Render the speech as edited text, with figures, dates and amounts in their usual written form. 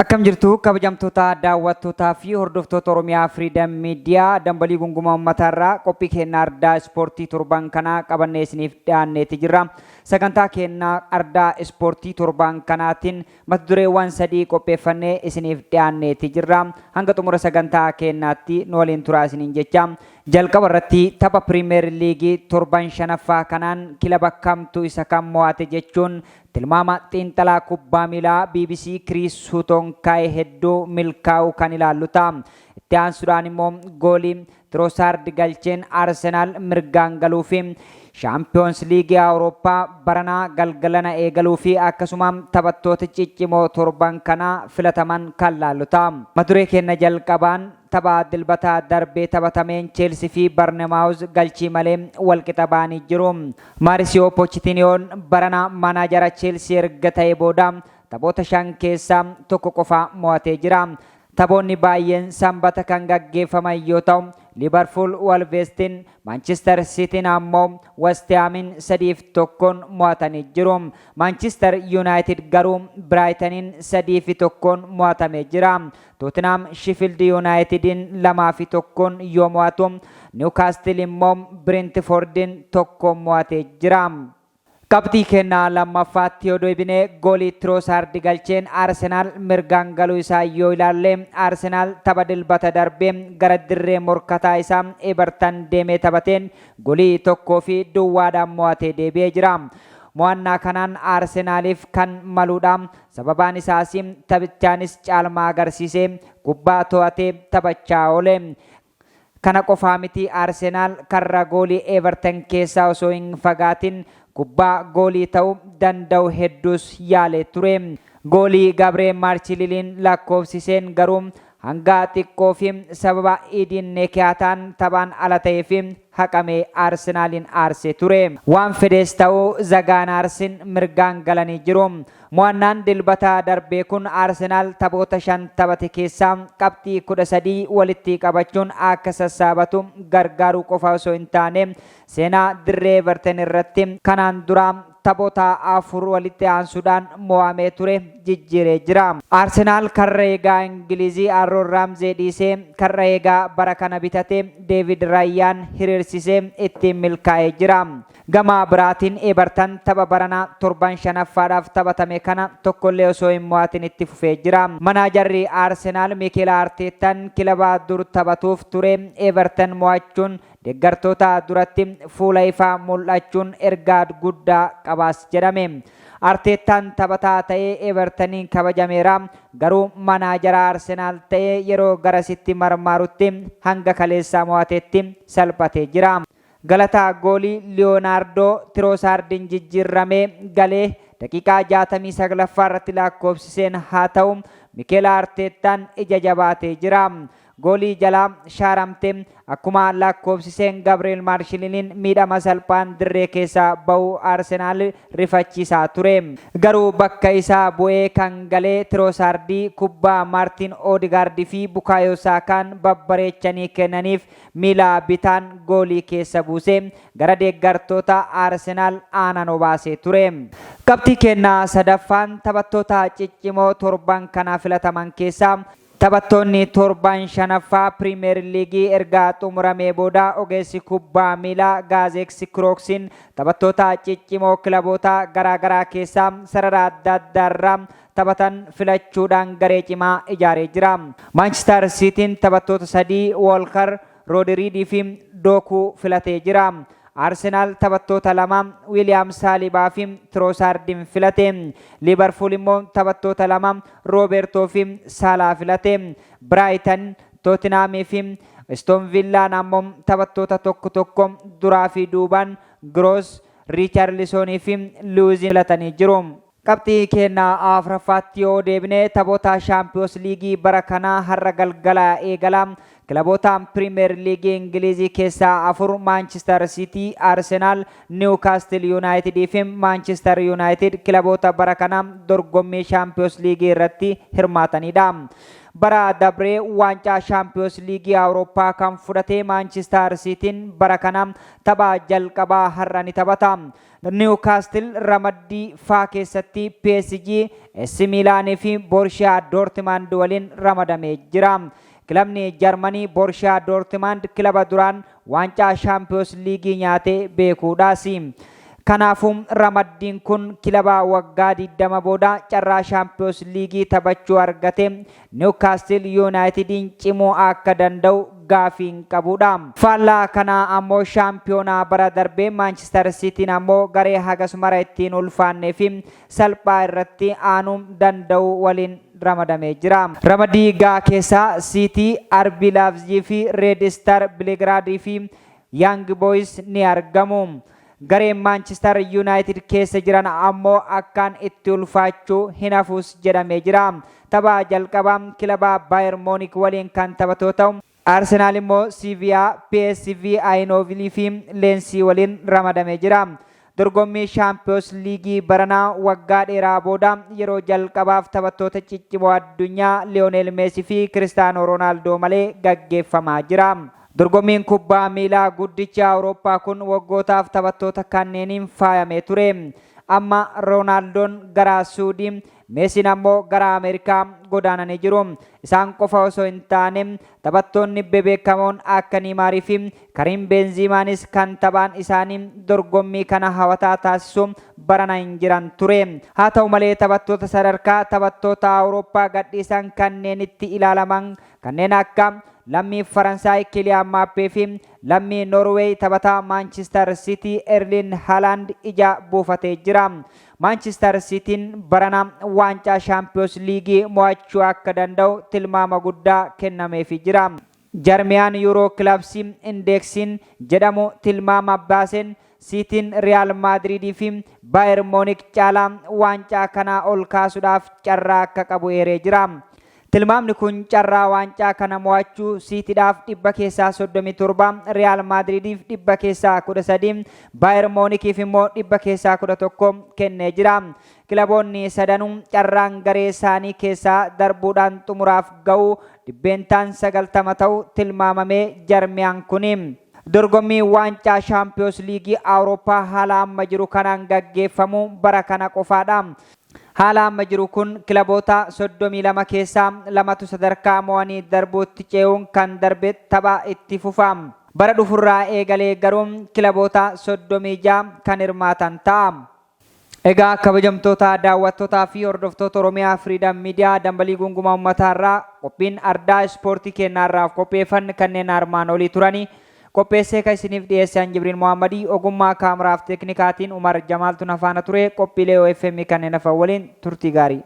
Akkam jirtu, kabajamtoota daawwattootaa fi hordoftoota Oromiyaa Freedom Media? Dambalii gungumaa uummataarraa qophii kennaa ardaa ispoortii torban kanaa qabannee isiniif dhiyaanneeti jirra. Sagantaa kennaa ardaa ispoortii torban kanaatiin mata dureewwan sadii qopheeffannee isiniif dhiyaanneeti jirra. Hanga xumura sagantaa kennaatti nu waliin turaa isiniin jecha. Jalqaba irratti tapha Piriimeer Liigii torban shanaffaa kanaan kilaba kamtu isa kam mo'ate jechuun tilmaama xiinxalaa kubbaa miilaa BBC Chris Sutton kaa'e hedduu milkaa'uu kan ilaallu ta'a. Itti aansuudhaan immoo goolii Trossard galcheen Arsenaal mirgaan galuu fi Shaampiyoons Liigii Awurooppaa baranaa galgalana eegaluu fi akkasuma taphattoota ciccimoo torban kanaa filataman kan laallu ta'a. Mata duree keenya jalqabaan tapha Dilbataa darbee taphatameen Cheelsii fi Barnemaawuz galchii malee walqixa ba'anii jiru. Maarisiyoo Pochitiniyoon barana manaajara Cheelsii erga ta'ee booda taphoota shan keessaa tokko qofa mo'atee jira. Taphoonni baay'een Sanbata kan gaggeeffaman yoo ta'u, Liverpool Wolvestiin, Manchester Cityn ammoo West Hamin 3-1n mo'atanii jiru. Manchester United garuu Brightoniin 3-1n mo'atamee jira. Tottenham Sheffield Unitedin 2-1n yoo mo'atu, Newcastle immoo Brentfordin 1n mo'atee jira. Qabxii kennaa lammaffaatti yoo deebine, goolii Trossard galcheen Arsenaal mirgaan galuu isaa yoo ilaalle, Arsenaal tapha Dilbata darbee gara dirree morkataa isaa Everton deemee taphateen goolii 1-0dhaan mo'atee deebi'ee jira. Mo'annaa kanaan Arsenaaliif kan maluudha. Sababaan isaas taphichaan caalmaa agarsiisee kubbaa to'atee taphachaa oole. Kana qofaa miti, Arsenaal karra goolii Everton keessaa osoo hin fagaatin kubbaa goolii ta'uu danda'u hedduus yaalee ture. Goolii Gabriel Maarchililiin lakkoofsiseen garuu hanga xiqqoo fi sababa Eddie Nketiah'n taphaan ala ta'ee fi haqamee Arsenaaliin aarsee ture. Waan fedhees ta'uu, The Gunnersin mirgaan galanii jiru. Mo'annaan Dilbataa darbee kun Arsenaal taphoota shan taphate keessaa qabxii 13 walitti qabachuun akka sassaabatu gargaaruu qofa osoo hin taane, seenaa dirree Everton irratti kanaan dura taphoota afur walitti aansuudhaan mo'amee ture jijjiiree jira. Arsenaal karra eegaa Ingilizii Aaron Raamzee dhiisee karra eegaa bara kana bitate Deevid Raayyaan hiriirsisee ittiin milkaa'ee jira. Gama biraatiin Everton tapha baranaa torban shanaffaadhaaf taphatame kana tokkollee osoo hin mo'atin itti fufee jira. Manaajarri Arsenaal Mikel Arteetaan kilaba dur taphatuuf ture Everton mo'achuun deeggartoota duratti fuula ifaa mul'achuun ergaa guddaa qabaas jedhame. Arteetaan taphataa ta'ee Evertoniin kabajameera. Garuu manaajara Arsenaal ta'ee yeroo garasitti marmaarutti hanga kaleessaa mo'ateetti salphatee jira. Galataa goolii Liyonaardoo Tiroosaardiin jijjiirramee galee daqiiqaa 69ffaa irratti lakkoofsiseen haa ta'u, Mikel Arteetaan ija jabaatee jira. Goolii jalaa shaaramte akkuma lakkoofsiseen Gabriel Maarshiniliin miidhama salphaan dirree keessaa ba'uu Arsenaal rifachiisaa ture. Garuu bakka isaa bu'ee kan galee Tiroosaardii kubbaa Maartiin Oodigaardii fi Bukaayoo Saakaan babbareechanii kennaniif miila bitaan goolii keessa buusee gara deeggartoota Arsenaal aanan obaasee ture. Qabxii kennaa sadaffaan taphattoota ciccimoo torban kanaa filataman keessaa, taphattoonni torban shanaffaa Piriimeer Liigii erga xumuramee booda ogeessi kubbaa miilaa Gaazeeksi Kirooksiin taphattoota ciccimoo kilaboota garaagaraa keessaa sarara adda addaarraa taphatan filachuudhaan garee cimaa ijaaree jira. Maanchister Siitiin taphattoota sadii, Woolkar, Roodiriidii fi Dookuu filatee jira. Arsenaal taphattoota lama, Wiiliyaam Saalibaa fi Tiroosaardin filate. Liibarpuul immoo taphattoota lama, Roobertoo fi Saalaa filate. Biraayitan, Tootinhaamii fi Aston Villaan ammoo taphattoota tokko tokko duraa fi duubaan Giroos, Riicharlisonii fi Luuzin filatanii jiru. Qabxii kennaa afuraffaatti yoo deebine, taphoota Shaampiyoons Liigii bara kanaa har'a galgala eegala. Kilaboota Piriimeer Liigii Ingilizii keessaa afur, Maanchister Siitii, Arsenaal, Niwukaastil Yuunaayitidii fi Maanchister Yuunaayitid, kilaboota bara kana dorgommii Shaampiyoons Liigii irratti hirmaatanidha. Bara dabree waancaa Shaampiyoons Liigii Awurooppaa kan fudhate Maanchister Siitiin bara kana tapha jalqabaa har'a ni taphata. Niwukaastil ramaddii F keessatti PSG, AC Miilaanii fi Borshiyaa Doortimaand waliin ramadamee jira. Kilabni Jarmanii Borshiyaa Doortimaand kilaba duraan waancaa Shaampiyoons Liigii nyaatee beekuudhaas. Kanaafuu ramaddiin kun kilaba waggaa 20 booda carraa Shaampiyoons Liigii taphachuu argate Niwukaastil Yuunaayitidiin cimuu akka danda'u gaafii hin qabudha. Faallaa kanaa ammoo shaampiyoonaa bara darbee Maanchister Siitiin ammoo garee hagas mara ittiin ulfaannee fi salphaa irratti aanuu danda'u waliin ramadamee jira. Ramaddii G keessaa Siitii, RB Laayipzig fi Red Star Bileegiraadii fi Young Boys ni argamu. Gareen Maanchister Yuunaayitid keessa jiran ammoo akkaan itti ulfaachuu hin hafuus jedhamee jira. Tapha jalqabaa kilaba Baayer Moonik waliin kan taphatu yoo ta'u, Arsenaal immoo Siiviyaa, PSV Ayinovilii fi Leensii waliin ramadamee jira. Dorgommii Shaampiyoons Liigii baranaa waggaa dheeraa booda yeroo jalqabaaf taphattoota ciccimoo addunyaa Liyoonel Meesii fi Kiristaanoo Roonaaldoo malee gaggeeffamaa jira. Dorgommiin kubbaa miilaa guddichi Awurooppaa kun waggootaaf taphattoota kanneeniin faayamee ture. Amma Roonaaldoon gara Suudii, Meesiin ammoo gara Ameerikaa godaananii jiru. Isaan qofa osoo hin taane taphattoonni bebeekamoon akka Niimaarii fi Kariim Beenziimaanis kan taphaan isaanii dorgommii kana hawataa taasisu barana hin jiran ture. Haa ta'u malee taphattoota sadarkaa taphattoota Awurooppaa gadhiisan kanneenitti ilaalaman kanneen akka lammii Faransaay Kiliyaan Maappee fi lammii Noorweey taphataa Maanchister Siitii Erliin Haalaand ija buufatee jira. Maanchister Siitiin barana waancaa Shaampiyoons Liigii mo'achuu akka danda'u tilmaama guddaa kennameefii jira. Jarmiyaan Yuuroo Kilabsii Indeeksiin jedhamu tilmaama baaseen Siitiin Riyaal Maadriidii fi Baayer Moonik caalaa waancaa kana ol kaasuudhaaf carraa akka qabu eeree jira. Tilmaamni kun carraa waancaa kana mo'achuu Siitiidhaaf dhibba keessaa 37, Riyaal Maadriidiif dhibba keessaa 13, Baayer Moonikiif immoo dhibba keessaa 11 kennee jira. Kilaboonni sadanuu carraan garee isaanii keessaa darbuudhaan xumuraaf ga'uu dhibbeentaan 90 ta'u tilmaamamee jarmiyaan kuni. Dorgommii waancaa Shaampiyoons Liigii Awurooppaa haala amma jiru kanaan gaggeeffamu bara kana qofaadha. Haala amma jiru kun kilaboota 32 keessaa lamatu sadarkaa mo'anii darbuutti ce'uun kan darbe tapha itti fufa. Bara dhufurraa eegalee garuu kilaboota 36 kan hirmaatan ta'a. Egaa kabajamtoota daawwattootaa fi hordoftoota Oromiyaa Freedom Media dambalii guungumaa uummataa irraa qophiin ardaa ispoortii keenyaa irraaf qopheeffanne kanneen armaan olii turanii qopheessee kan isiniif dhiyeesse an Jibriil Mohammadii ogummaa kaameraaf teeknikaatiin Umar Jamaaltu na faana ture qophiilee OFM kanneen hafan waliin turtii gaarii.